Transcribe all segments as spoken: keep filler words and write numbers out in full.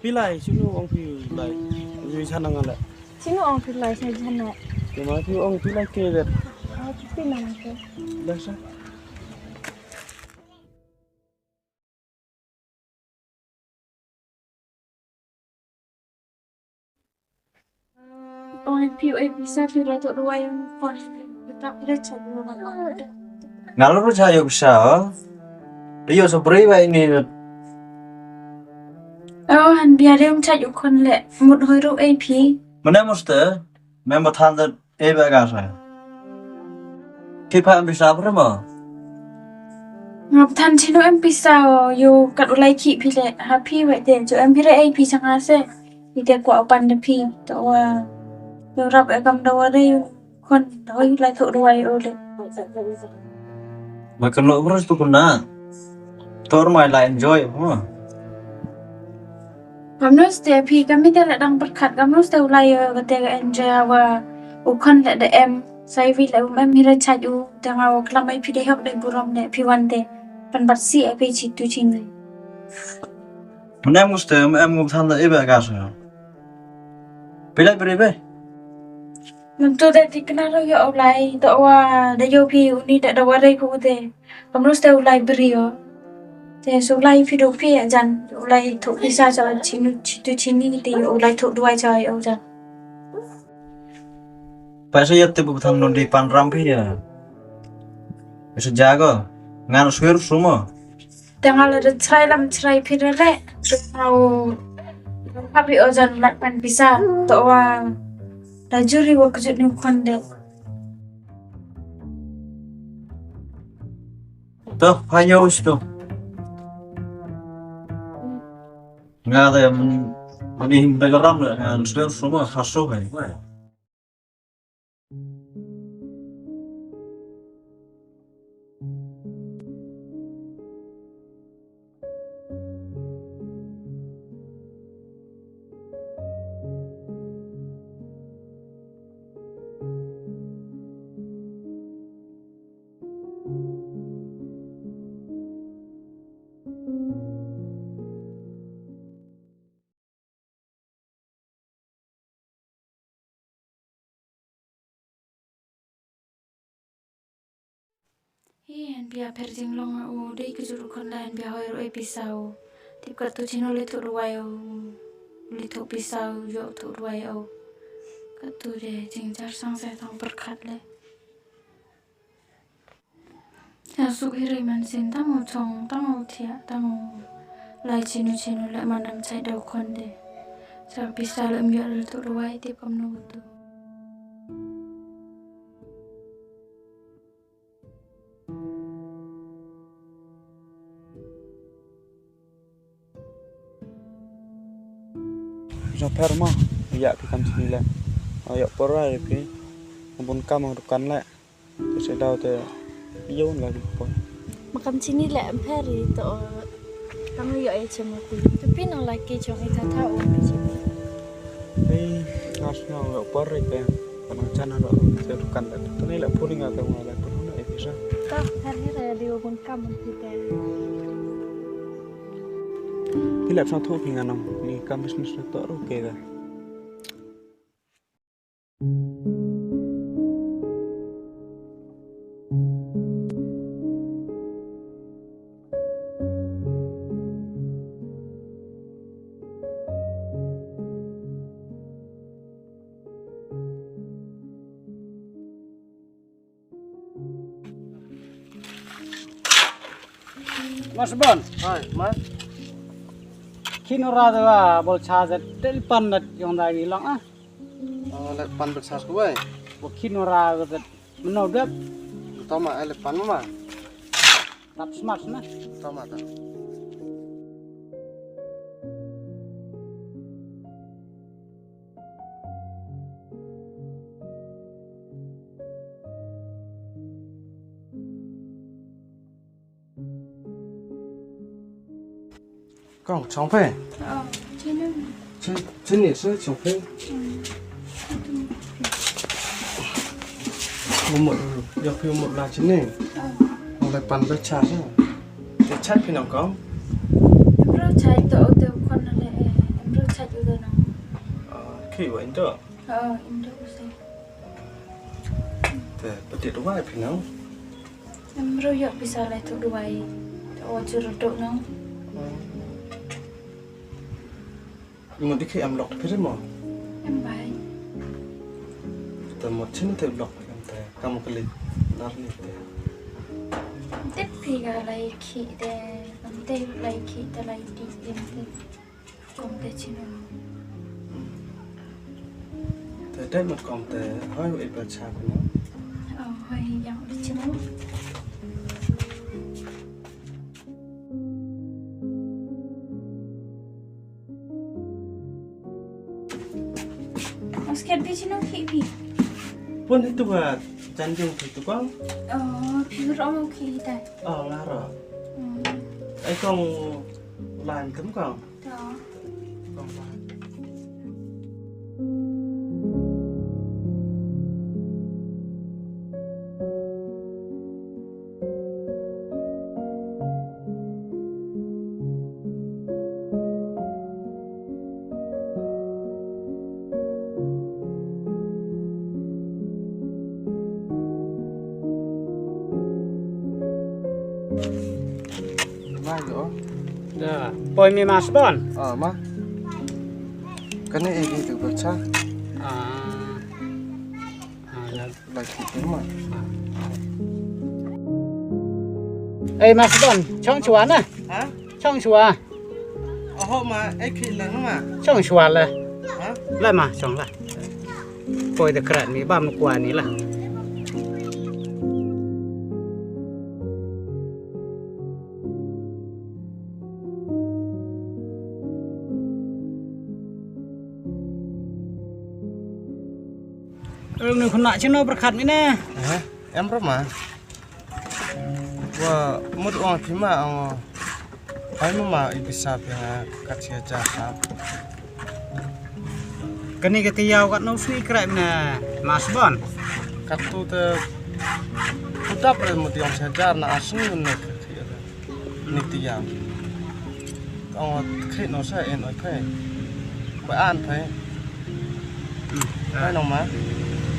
Phi lai, sino ong phi lai. Yu jhan nga le. Sino ong phi lai, sa jhan na. Te ma phi ong phi lai ke det. Ah, phi lai ke. Lai sa. Ong phi u ei pisa phi la to duwai ong pon. Nga la ruh cha ïoh pisa. Te ïoh sa brei ba ini. Oh, han bia de um cha ïoh khon le. Mut hoi ruh ei phi. Mane muste. Mem ba than da ei ba ga sa. Ki pha em pisa pre mo. Ngap than chino em pisa o ïoh kat u lai ki phi le ha phi wei de jo em phi re ei phi chang ha se. Ite kwah u pan da phi to wa. Ïoh rap e kam da wa re khon da hoi lai to duwai o le. Ba kan lo bros tu kuna. Tor mai la enjoy mo. Kamnu ste phi kami te la dang pyrkhat kamnu ste u lai ïoh kate ka enjoy wa u khon le da em. Sai vi le um em hi re chaj u te nga wa klam ai phi de hok de burom ne phi wan te. Pan bat si ai phi chi tu chi ni. Mane muste em em nguk than da ibe ka sa. Phi lai phi re be. Mynta da thikna ro ïoh u lai da wa da ïoh phi uni da da wa rei phi u te. Kamnu ste u lai bri ïoh. Te su lai phi do phi ajan u lai thu pisa sa chinu chitu chini te ïoh u lai thu duwai sa ïoh jan. Paisa ïa te bu thang non di pan ram phi ïa. Isa jago ngan suir sumo. Te nga la da chrai lam chrai phi re re. Te nga u hap ri ojan lak pan pisa to wa da juri wa kjut ni khon de. To, phaño usto. Nga de mani him de garam de ngan suir sumo haso hai. Hi, han pia pher jinglong u dei ka juru khon da han pia hoi roi pisa u. Tip ka tu chino le tu ruai u. Le tu pisa u yo tu ruai u. Ka tu de jingjar sang se tang perkhat le. Ya suk hiri man sin tang u chong tang u thia tang u lai chinu chinu le man dam chai dau khon de. Sa pisa le um yo le tu ruai tip kam nu tu. Jong pher ma, ïa phi kam chini le. Ïa por ra phi. Bun kam dukan le. Te se daw te ïa un la ki por. Ma kam chini le em pher ri to. Tang ïa e chem ku. Te phi nang la ki jong i ta ta o phi chini. Ei, ngas nang ïa por ri te. Ka nang chan ro te dukan le. Te ni le puri nga te nga le puri na e pisa. Ta pher ri re di o bun kam phi te. Phi le psang thu phi nga nang ni kam business to ro ke da. Mas bon. Hai, ma. Khin ora da bol cha da tel pan da yong da gi long ah. Oh, le pan bel sas kuai. Bo khin ora ga det meno dep. Toma, ai le pan ma. Tap smas na. Toma ta. Kong, chong phe? Oh, chini. Chini, chini, se chong phe? Hmm. Umur, ya phi umur la chini. Oh. Umur pan be cha sa. Te cha phi nang kong? Bro cha to o te kon na le. Bro Phi wa indo. Oh, indo sih. Te pati dawai phi nang. Em ro yok bisa lai tu dawai. Te o jur tu nang. Mo dikhe em lok phi mo. Em bai. Te mo chin te lok em te kam kali lar ni te. Tip phi ga lai khi te. Am te lai khi te lai ti em te. Kom te chino. Te dai mat kom te hoi u ipel cha pino. Oh, hoi yang u chino. Osket bi chino ki bi. Pun itu buat janjung itu kong. Oh, pure ong ki tai. Oh, ngaro. Hmm. Ai kong lan tum kong. Bai lo. Da, poi mi mas bon. Ah, ma. Kane e ki tu bacha. Ah. Ah, ya. Lai ki tu ma. Ei, mas bon, chong chua na. Ha? Chong chua. Oho ma, e ki la ma. Chong chua la. Ha? La ma, chong la. Poi de krat mi bam kwa ni la. Rung ni khuna chino berkat mi ne. Eh, em rama. Wa mut ong thima ong. Hai mama i bisa pia kat sia jaka. Kani ka tiaw kat no sni krai mi ne mas bon. Kat tu te putap re mut ong sia jar na asni ne. Ni tiang. Tong khit no sa en oi phai. Ba an phai. Phai no ma.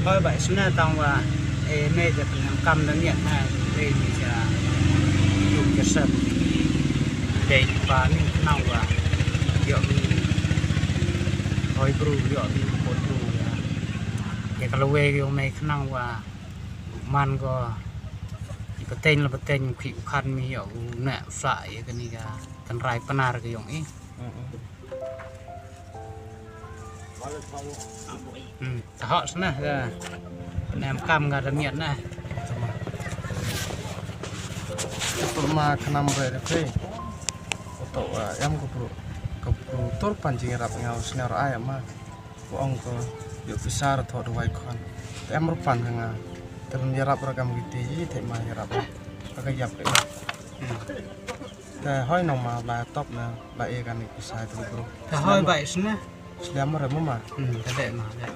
Hoi ba isna tang wa e me ja pynam kam da miat na de ni ja. Yu ja sam. De pa ni nang wa. Yo mi. Hoi bru yo mi ko bru ya. Ya kalau we yo me nang wa. Man ko i pateng la pateng u khi u khan mi ïa u na u sa ïa kani ka tynrai Pnar ka ïong i. Hmm, ta hok sna ka nem kam ka da miat na. Tur ma khnam re re phi. Ko to em ko bru ko bru tur pan jing rap ngau sna ra ai ma. Ko ong ko ïoh pisa ra thoh dawai khon. Te em rupan ka nga. Te lum ïarap ra kam kiti i te ma ïarap ra. Ka ka ïap ka i. Te hoi nong ma la top na la e kan i pisa te bro. Te hoi bai sna. Sliam ra mama. Hmm, te dek ma dek.